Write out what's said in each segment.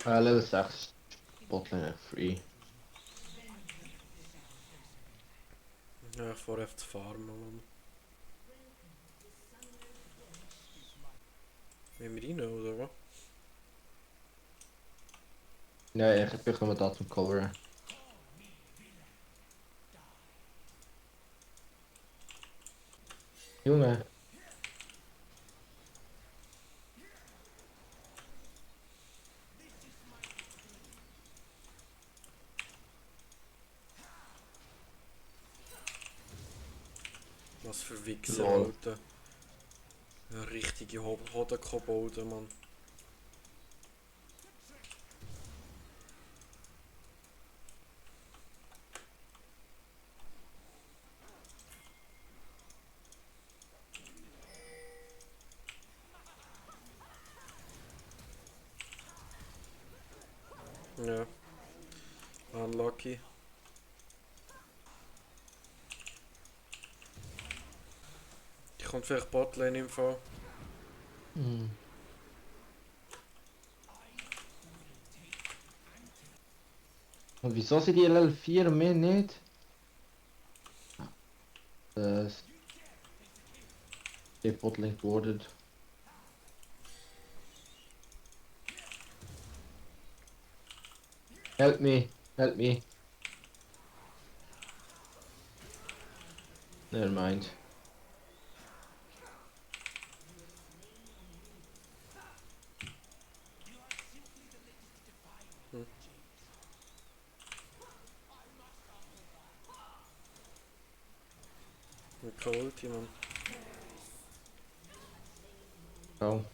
Level 6 Botlane free. Ja, ich fahre einfach zu farmen. Mann. Wollen wir rein, oder was? Ja, ich bekomme da zum Coveren. Junge, Was für Wichser, lol. Alter. Ja, richtige Hodenkobolde, Mann. Ja, unlucky. Die kommt vielleicht Botlane im Fall. Hm. Und wieso sind die Level 4 und wir nicht? Das ist Botlane gebordet. Help me, help me. Never mind. Hm. Mit Ulti, Mann. Ciao.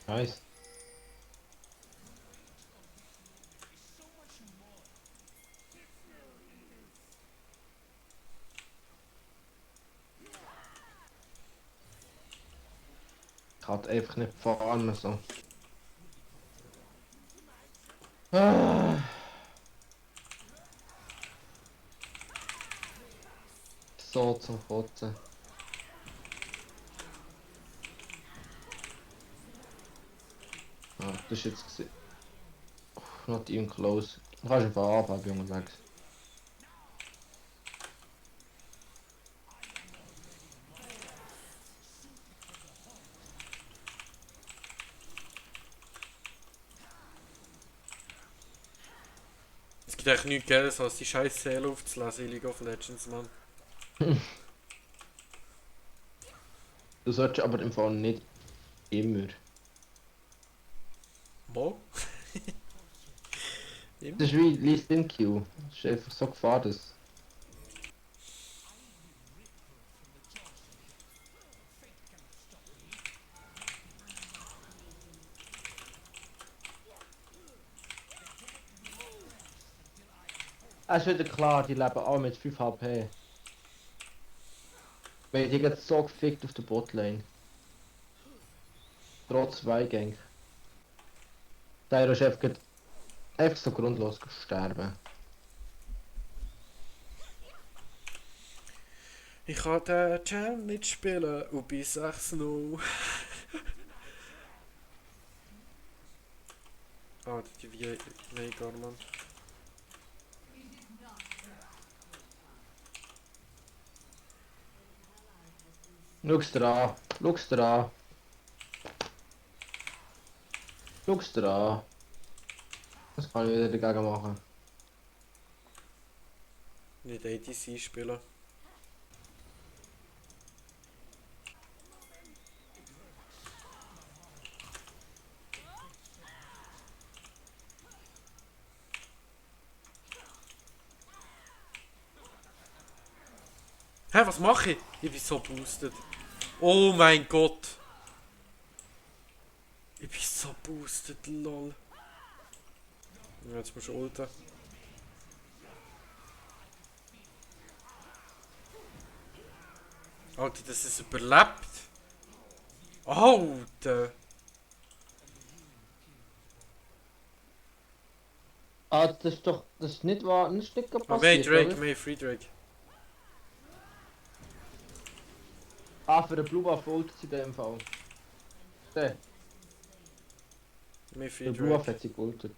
Nice. Ich kann einfach nicht fahren so. Ah, so zum Kotzen. Ah, das ist jetzt not even close. Du kannst einfach anfangen, Junge, sag's. Es gibt eigentlich nichts Geiles, als die scheiß Seele aufzulesen in League of Legends, Mann. Du solltest aber im Fall nicht immer. Mo? Das Immer. ist wie Lee Sin Q. Das ist einfach so Gefahr, dass. Es ist wieder klar, die leben alle mit 5 HP. Weil die geht so gefickt auf der Botlane. Trotz 2 Gang. Der ist einfach so grundlos gestorben. Ich kann den Champ nicht spielen und bin 6-0. Ah, die Veigar, Mann. Schau's dir an. Schau's dir an. Schau's dir an. Was kann ich wieder dagegen machen? Nicht ADC spielen. Hä, was mache ich? Ich bin so boosted. Oh mein Gott. Ich bin so boosted, lol. Ja, jetzt musst du ulten. Alter, das ist überlebt. Alter. Ah, das ist doch. Das ist nicht wahr. Das ist nicht Ah, May passiert, Drake, oder? May Free Drake. Ah, für den Blue Buff Ult in dem Fall. Der. May Free Der Blue Buff Drake. hat sich geultet.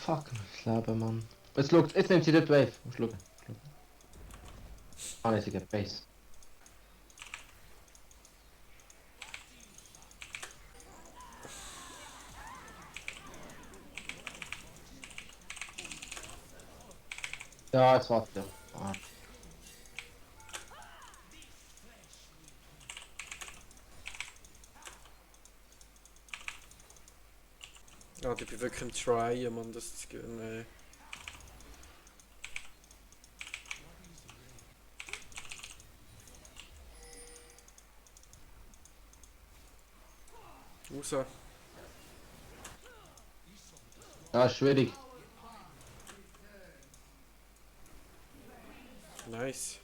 Fuck, das Leben, Mann. Jetzt nimmt sie dort Wave. Muss schauen. Ah, nein, sie geht Base. Ja, jetzt wartet er. Ah. Ja, ich bin wirklich im Tryen, man, das zu gewinnen. Raus. Ja, ist schwierig. Nice.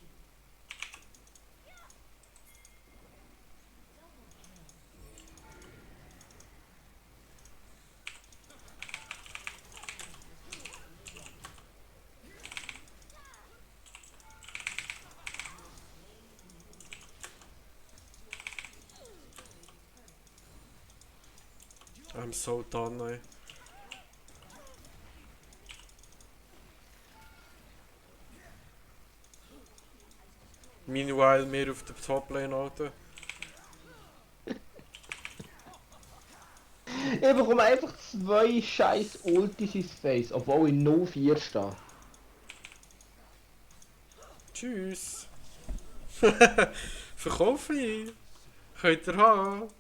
I'm so done, ey. Meanwhile, mehr auf der Toplane, Alter. Ich bekomme einfach 2 scheiß Ultis ins Face, obwohl ich 0-4 stehe. Tschüss. Verkaufe ich. Könnt ihr haben.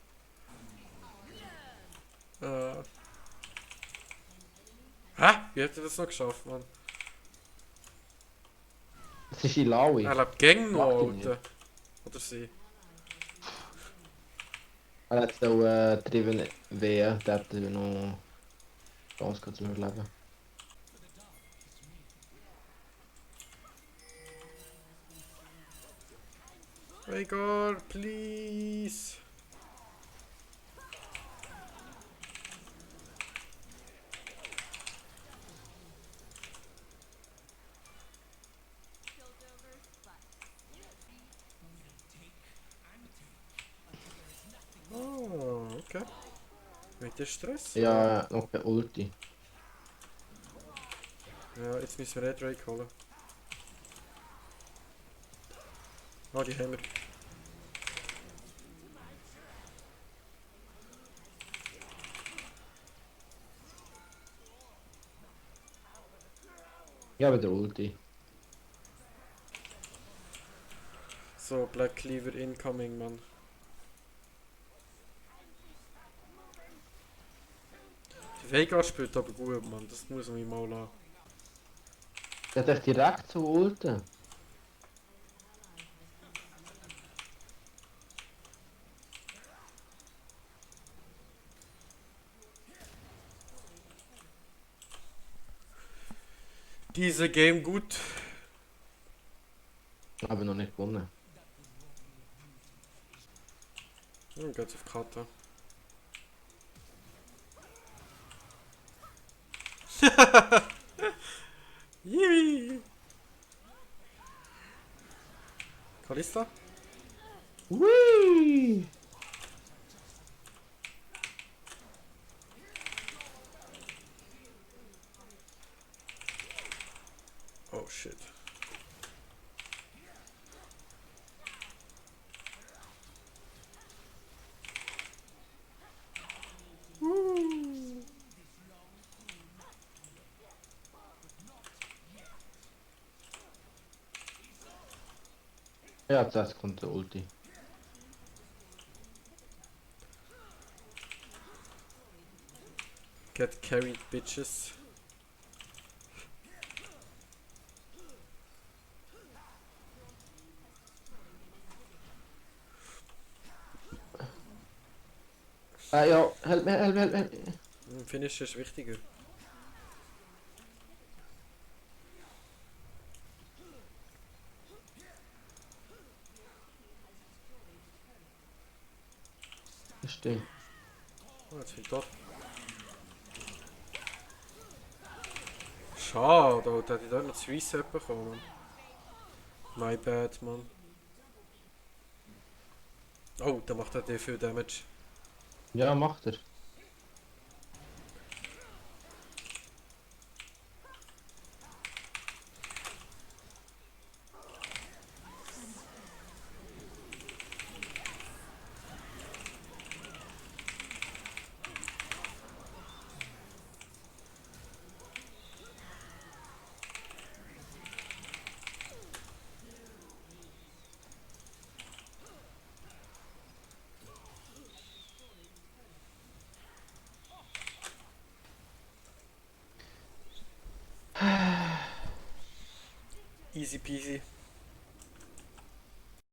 Hä? Wie hat er das noch geschafft, Mann? Das ist Ilaoi. Er lebt gegen noch, Macht ihn Alter. Oder sie. Er hat auch Driven wehen, der hat noch Chance gehabt zum Überleben. Veigar, please. Oh, okay. Mit der Stress? Ja, noch kein Ulti. Ja, jetzt müssen wir Red Drake holen. Ah, die haben wir. Ja, wieder Ulti. So, Black Cleaver incoming, Mann. Veigar spielt aber gut, Mann. Das muss man ihm mal lassen. Der hat echt direkt zu Ulten. Diese Game gut. Aber noch nicht gewonnen. Dann geht's auf Kata. Yee. Kalista? Whee! Oh shit. Ja, zuerst kommt der Ulti. Get carried, bitches. Ja, help. Finish ist wichtiger. Das stimmt. Oh, jetzt bin ich tot. Schade, Alter, hätte ich da noch das Reset bekommen. My bad, man. Oh, da macht er dir viel Damage. Ja, macht er. Easy peasy.